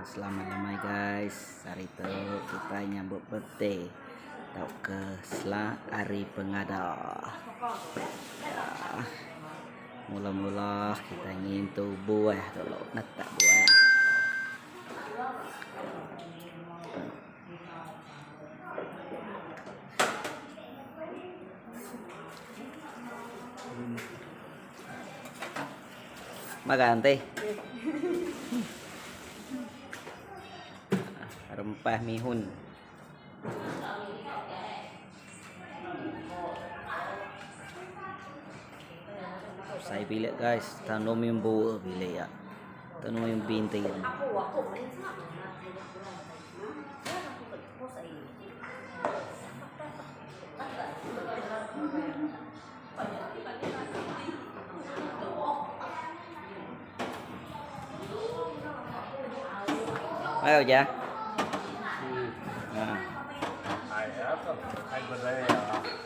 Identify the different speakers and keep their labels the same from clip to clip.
Speaker 1: Selamat lemai guys. Hari tu kitai nyambut birthday tauka sela hari pengada. Ya. Mula-mula kitai ngintu buah dulu, netak buah. Makan teh. Rempah mihun. Saya bilik guys, tanum yang buah bilik ya. Tanum yang binti. Ayo ja. Ah.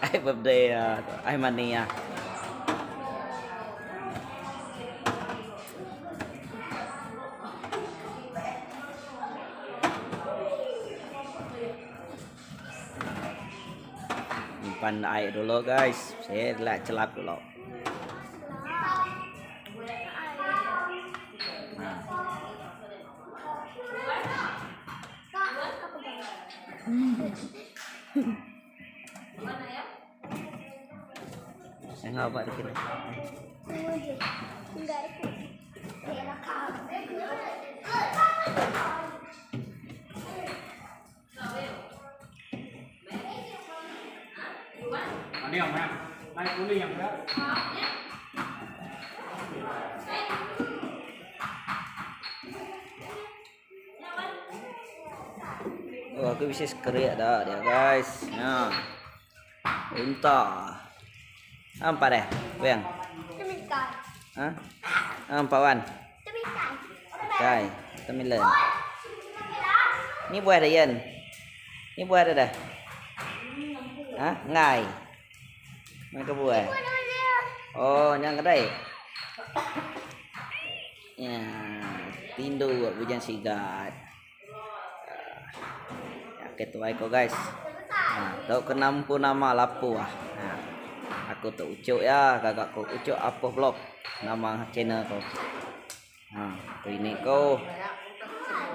Speaker 1: Ai birthday ai mania. Nyimpan ai dulu guys. Saya lah celap dulu. Saya ngapa dikit. Oh, aku bisa sekeriak dah dia guys. Ya. Unta. Nampak deh, Weng. Ha? Nampak wan? Kai, watermelon. Ni buah dah Yan. Ni buah dah dah. Ha? Ngai. Mana ke buah? Oh, yang kedai. Ya, tindu buat bujang sigat. Ya, okay, tuai ko guys. Ha, tau kena empu nama lapu ah. Ha, aku tu ucuk ya, gagak ko ucuk apa vlog nama channel ko. Ha, tu ini ko.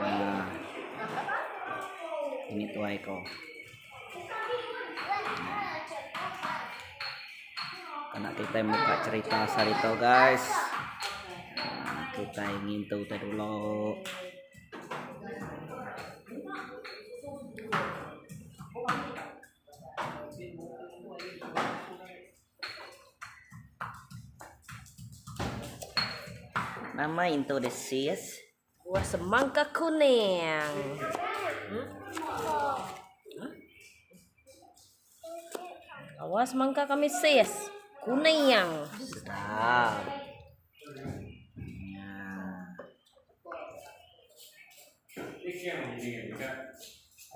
Speaker 1: Ha. Ini tuai ko. Kena kita muka cerita sarito guys. Ha, kita ingin tahu dulu. Nama into the seas.
Speaker 2: Buah semangka kuning. Hmm? Awas mangka kami sis. Kuning.
Speaker 1: Sedap. Ya.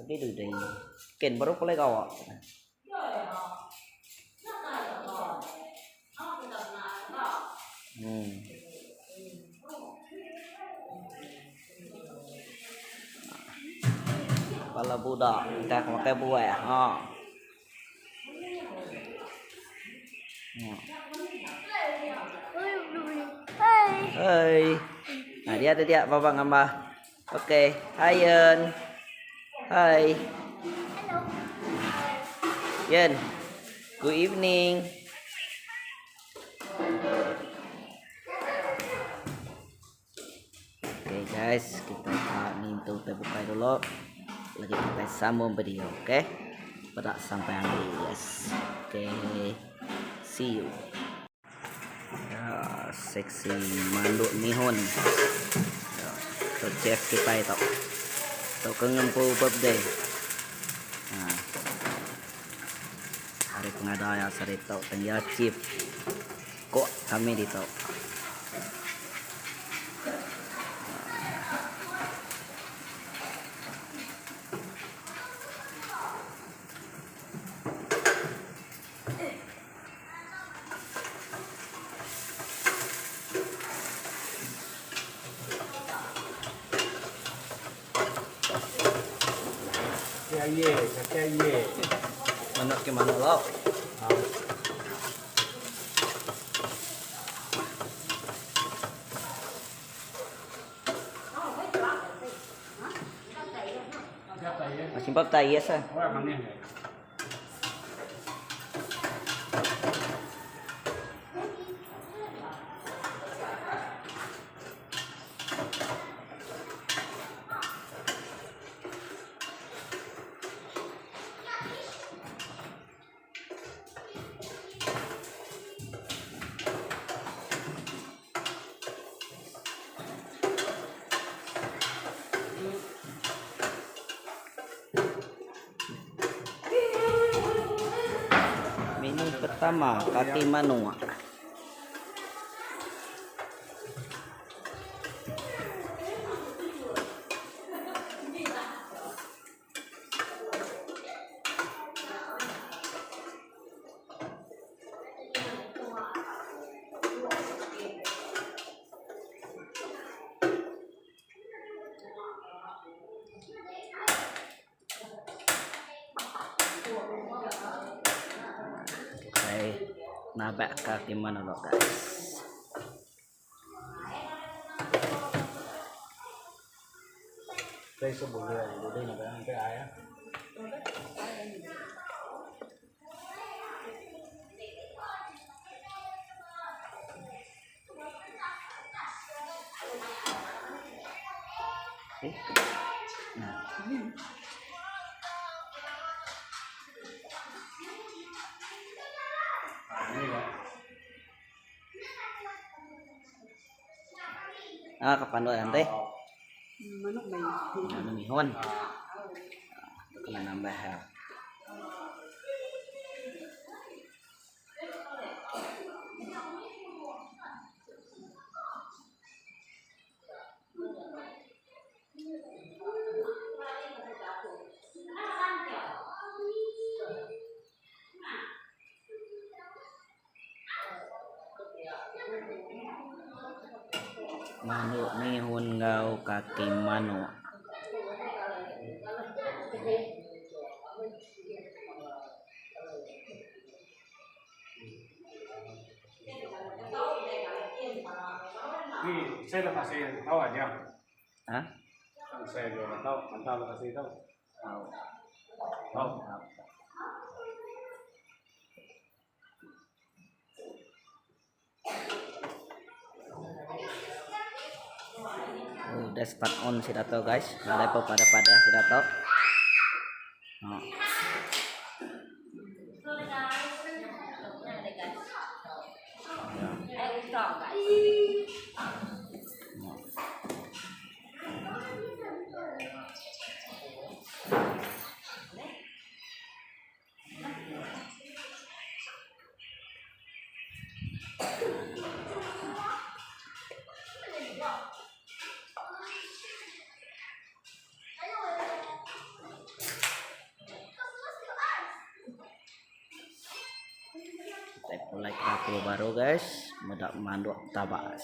Speaker 1: Abi du deh. Ken baru boleh kau. Hmm. Bala budak kita makai buah ha. Hai. Nah, dia ada dia baba ngambah. Okey, hai Yen. Hai. Yen. Good evening. Okay guys, kita tak ngintu kita buka dulu. Lagi kita sambung video, okay? Pada sampai habis. Okay. See you. Ya, seksi manduk mihun. Ya, tu chef kita itu. Tu ke ngempu birthday. Ha. Hari pengadaya serita tengya chief. Kok kami ditu. Manuk ke manuk lo. Simpap ta yes ah. Menu pertama kaki manuk. Kitai nabak kaki manuk guys. Ah, kapan doa nanti? Manuk mihun. Kena nambah ya. Manuk mihun enggau kaki manuk. Ha? Udah start on sida tu guys. Nadai pun pada-pada sida tu. Oh. Kitai pulai ke dapur baru guys meda manduk tabas.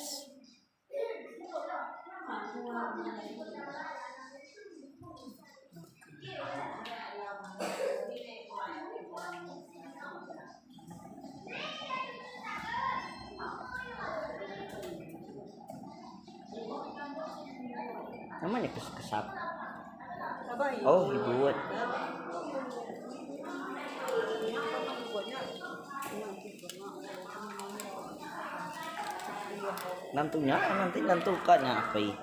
Speaker 1: Nama nya kesap? Oh, dibuat. Nantu nya nanti nantu ka nya api.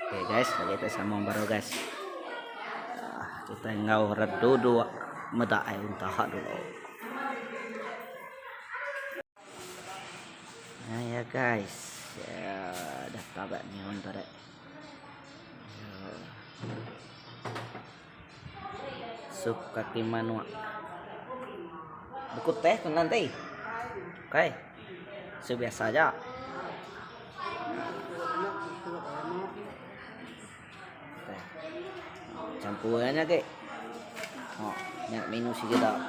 Speaker 1: Okay guys, lagi kita sambung baru guys. Ah, kita enggau redu dua meda ai untah dulu. Nah ya guys, ya dah tabak mihun tadi. Ya. Sup kaki manuk. Buku teh tu nanti. Okay. Sup biasa aja. Teh. Campurannya ke. Oh, nya menu sigi dah.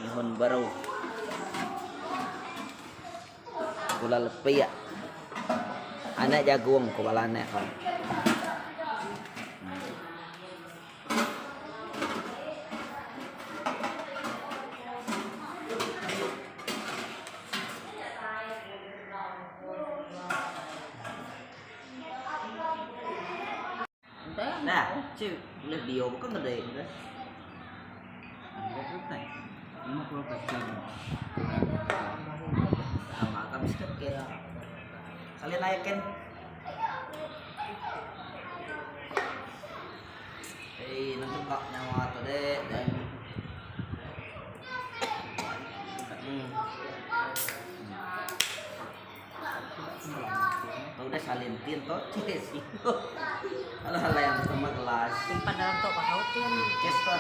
Speaker 1: Mihun baru. Gula lepik. Anak jagung ko bala anak ko. Nah, cik boleh bio bukan gede. Sama kami sedikit. Kalian naikin. Eh, nanti kak nyawa tu dek dan Tu udah salin tin to ces. Kalau hal yang sama gelas.
Speaker 2: Simpan dalam tok bahau tin.
Speaker 1: Ces to.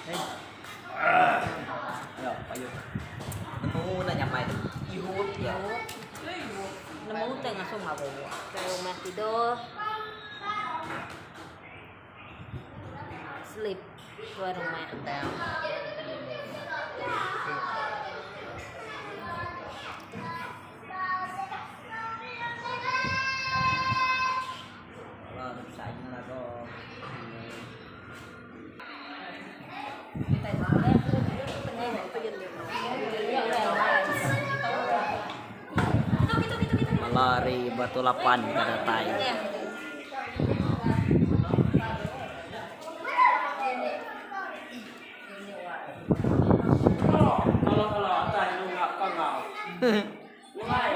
Speaker 1: Hei. Ayo, ayo. Nemu nak nyamai tu. Ihut ya.
Speaker 2: Nemu teh ngasuh ngabo. Rumah tidur. Sleep keluar rumah.
Speaker 1: Kalau ada bisa aja lah kok. Malari Batu Lapan ka datai.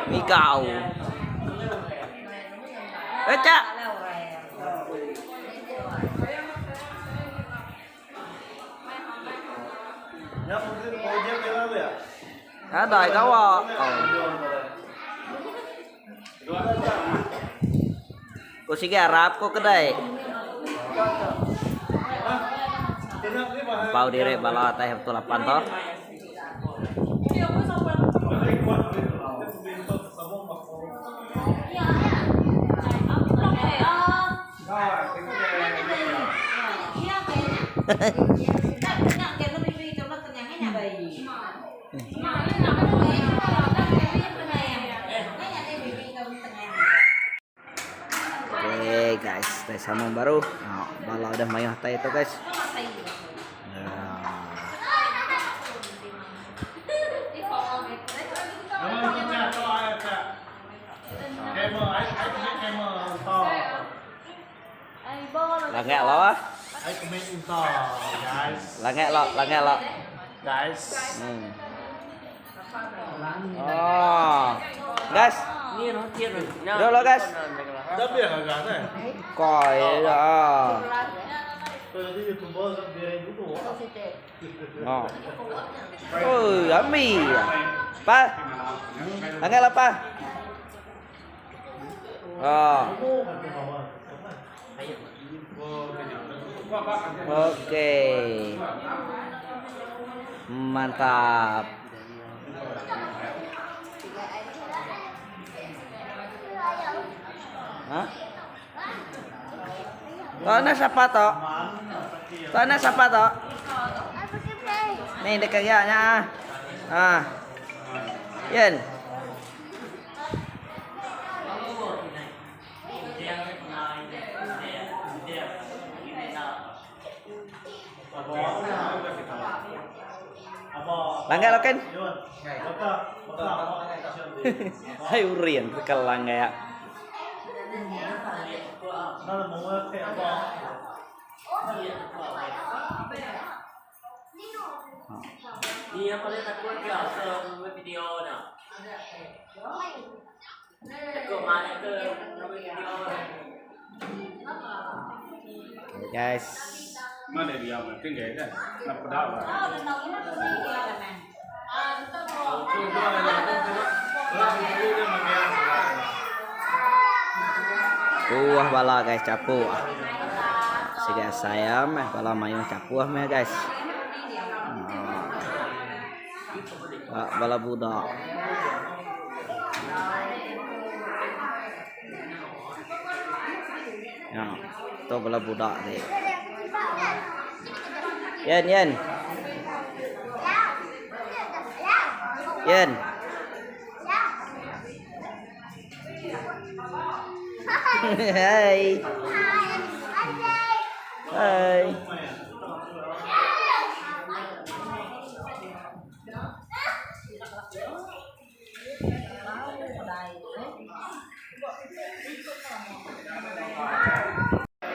Speaker 1: Mikau. Eh, Cak. Ada kau ah. Ko sige arap ko kedai. Pau dire bala teh betul lapan toh. Okay guys, tai sama baru. Nah, bala udah mayuh tai tu guys. Nah. Langak lo ah. Langak lo, langak lo.
Speaker 3: Guys.
Speaker 1: Oh. Guys. Được rồi guys. Coi đó. Oh. Oh, yummy. Pa. Langak lah pa. Oh. Okey. Mantap. Hah? Toh nak siapa toh? Toh nak siapa toh? Ni dekat dia nya. Ah. Yen. Langgar lo kan? Hai urian kelang kayak.
Speaker 4: Dia paling takut dia so video nak. Takut mana ke video.
Speaker 1: Okay, guys.
Speaker 3: Mana dia tinggal kan? Nak pedak lah.
Speaker 1: Kuah bala guys capu. Siga saya meh bala mayuh capu meh guys. Ah. Bala budak. Ya, tu bala budak ni. Yen, yen. Yen. Hai. Hai.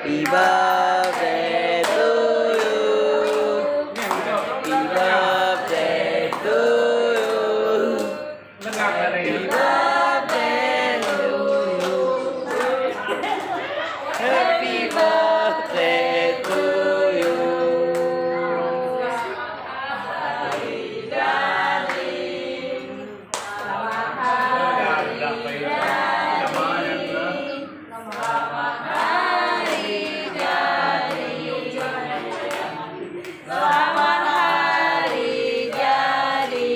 Speaker 1: Happy birthday to you. Happy birthday to you. Happy birthday to you. Happy birthday to you.
Speaker 2: Selamat hari jadi.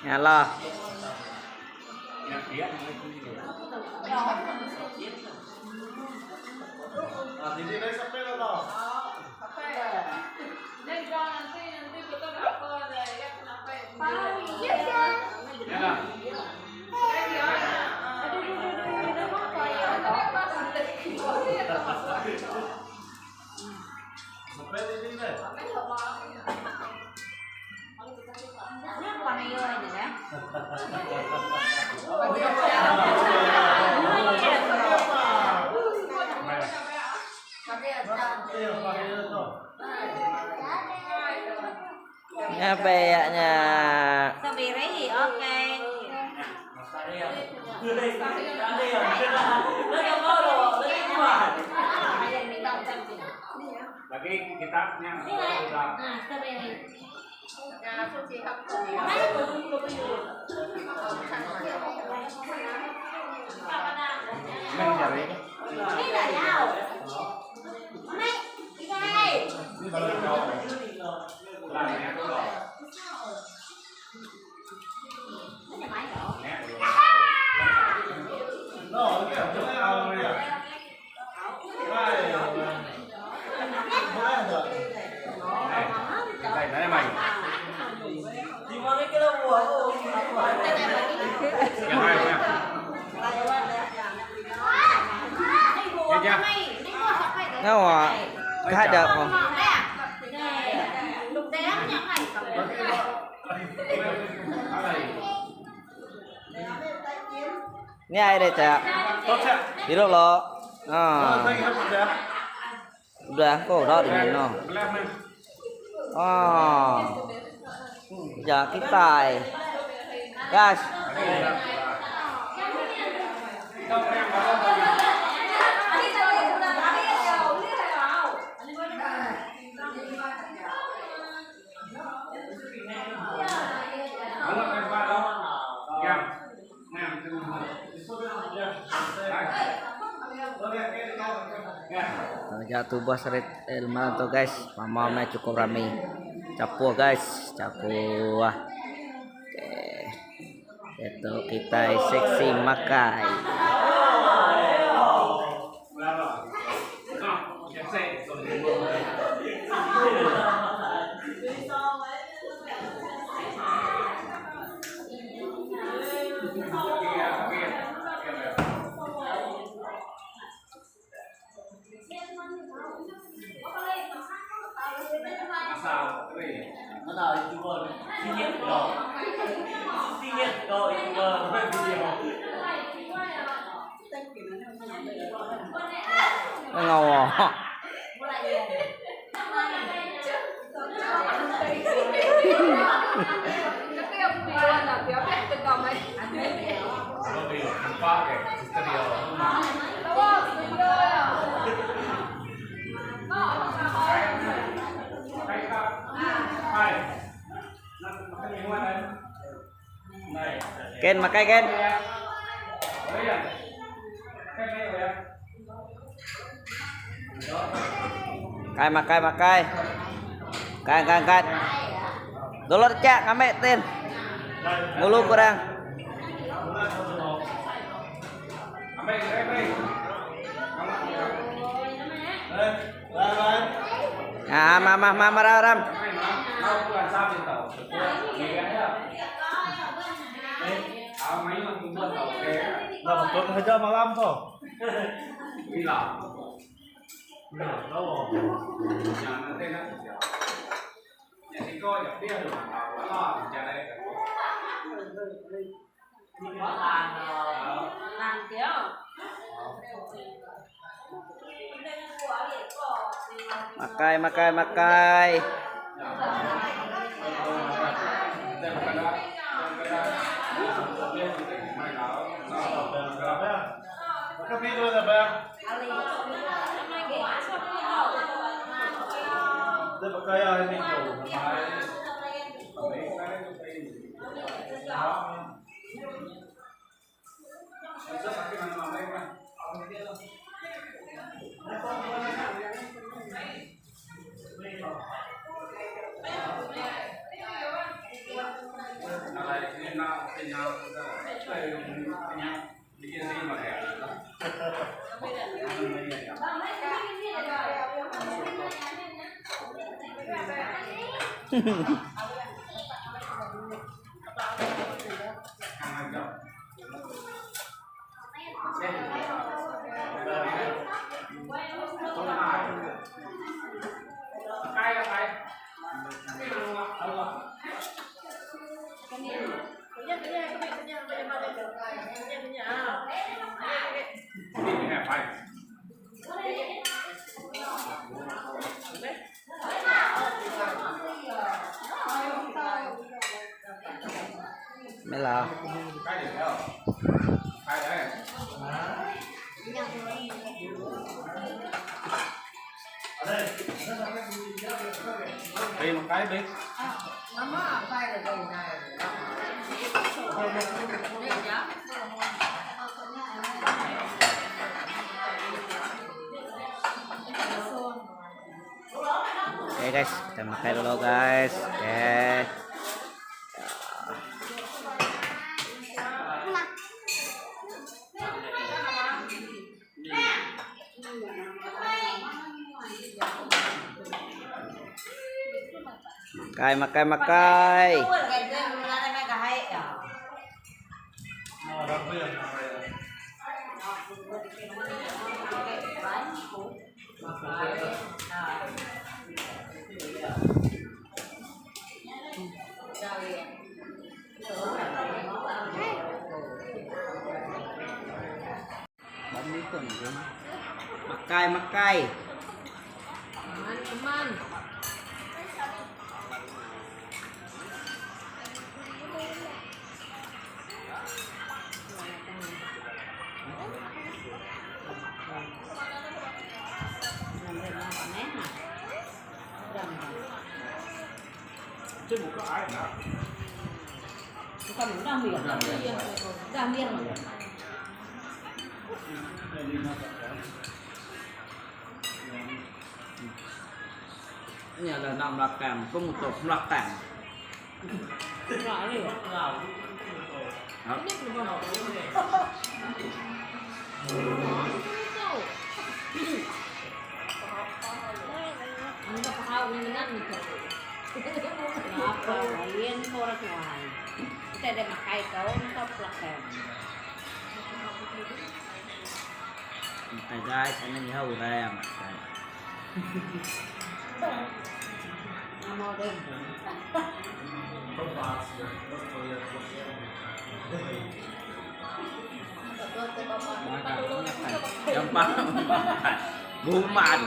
Speaker 1: Nyalah. Nya pia nya.
Speaker 2: Strawberry, okay.
Speaker 3: Lagi kita nya udah.
Speaker 2: Nah, strawberry.
Speaker 3: Men cari.
Speaker 2: Ini là nhau. Mày, đi đây.
Speaker 3: Đây, đây mày. Yang hai nha.
Speaker 1: Ngau Kah ada ko. Ni ai đây cak? Di lo. Ah. Udah kok đó di no. Ah. Ya kita. Guys. Ya tubuh serit ilmu tu guys. Mama mai cukup ramai. Capuh guys, capuh. Oke. Itu kita seksi makai. Ngầu à. Ken makai ken. Kai makai makai. Kai kai kai. Dulu cak ngambil tin. Ngulu kurang. Ah, mama mama ram.
Speaker 5: Dah betul kerja malam tu.
Speaker 1: Makai makai makai. Mela. Okay guys, kita makan dulu guys. Okay. Makai makai makai. Makai makai.
Speaker 2: Teman teman. Bukan udah ambil. Udah ambil.
Speaker 1: Ini ada enam belakang, pemutus belakang. Ha? Makai guys, ini ni hau raya makai. Gampang makan. Buman.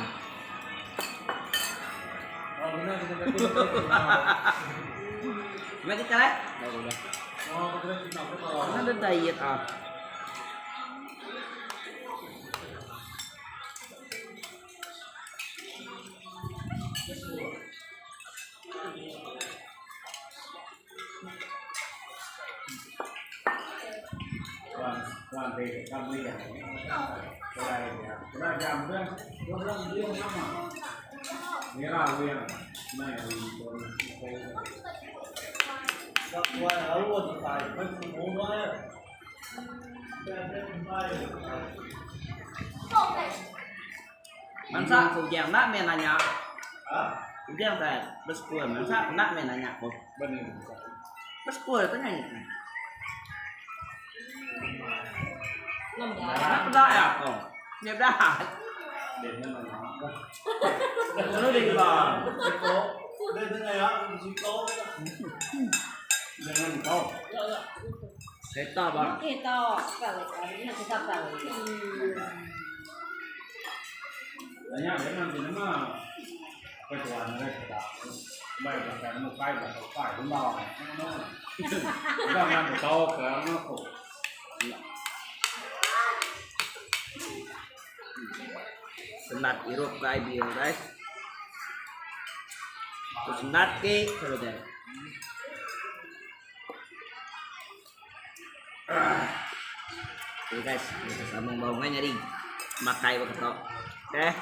Speaker 1: Mari kita lah. Ada diet ah. Mansa ku ujang enda meh nanya. Ujang tai besekul mansa enda meh nanya ku. Besekul tu nanya. Enda peda iya ko. Nya peda. Lalu dia gila. Kereta ba.
Speaker 2: Kereta.
Speaker 1: Sendat irup ka ai beer guys. Tu sendat ke saja. Okay guys, kita sambung bau ngai nyadi makai baka tu. Okay.